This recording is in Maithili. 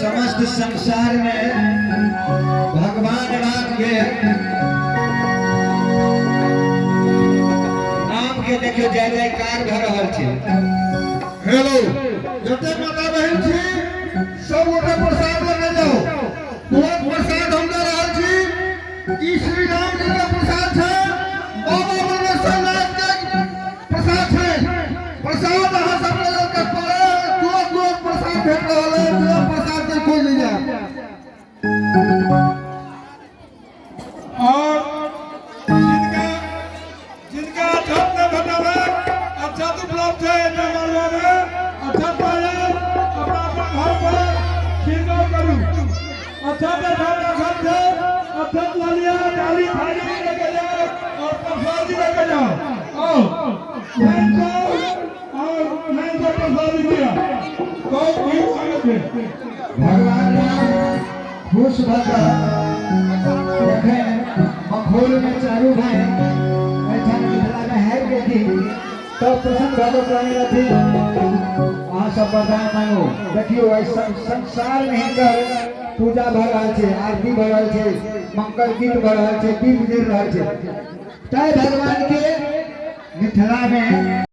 समस्त संसार में भगवान राम के नाम के देखियो जय जयकार भऽ रहल छै। हेलो, जतेक माता बहिन छी सब गोटे प्रसाद लऽ जाउ। तुरंत प्रसाद हम दऽ रहल छी। ई श्री राम जी के प्रसाद छै, बाबा बनेश्वर नाथ के प्रसाद छै। प्रसाद अहाँ सब लग के पड़े, तुरंत तुरंत प्रसाद भेट रहल है। तुरंत प्रसाद के कोई नहीं जाए। और जिनका जिनका अक्षत नहि भेटल है, अक्षत उपलब्ध छै एहिठाम मड़बामे। अक्षत पायल अपना अपना घर पर छिड़काव करू। अक्षत एहिठाम राखल छै, अक्षत लऽ लिअ, डाली थाली लऽ के जाउ और प्रसादी लऽ के जाउ। आओ लाइन से आओ और लाइन से प्रसादी लिअ। बहुत बहुत स्वागत छै। भगवान राम खुश भऽ कऽ जखन मखौलमे चारू भाई एहिठाम मिथिलामे हारि गेलखिन तब प्रसन्न भऽ कऽ कहने रहथिन, अहाँ सब वरदान मांगू। देखियौ, एहि संसारमे हिनकर पूजा भऽ रहल छै, आरती भऽ रहल छै, मंगल गीत भऽ रहल छै, दीप जरि रहल छै। तैं भगवान के मिथिलामे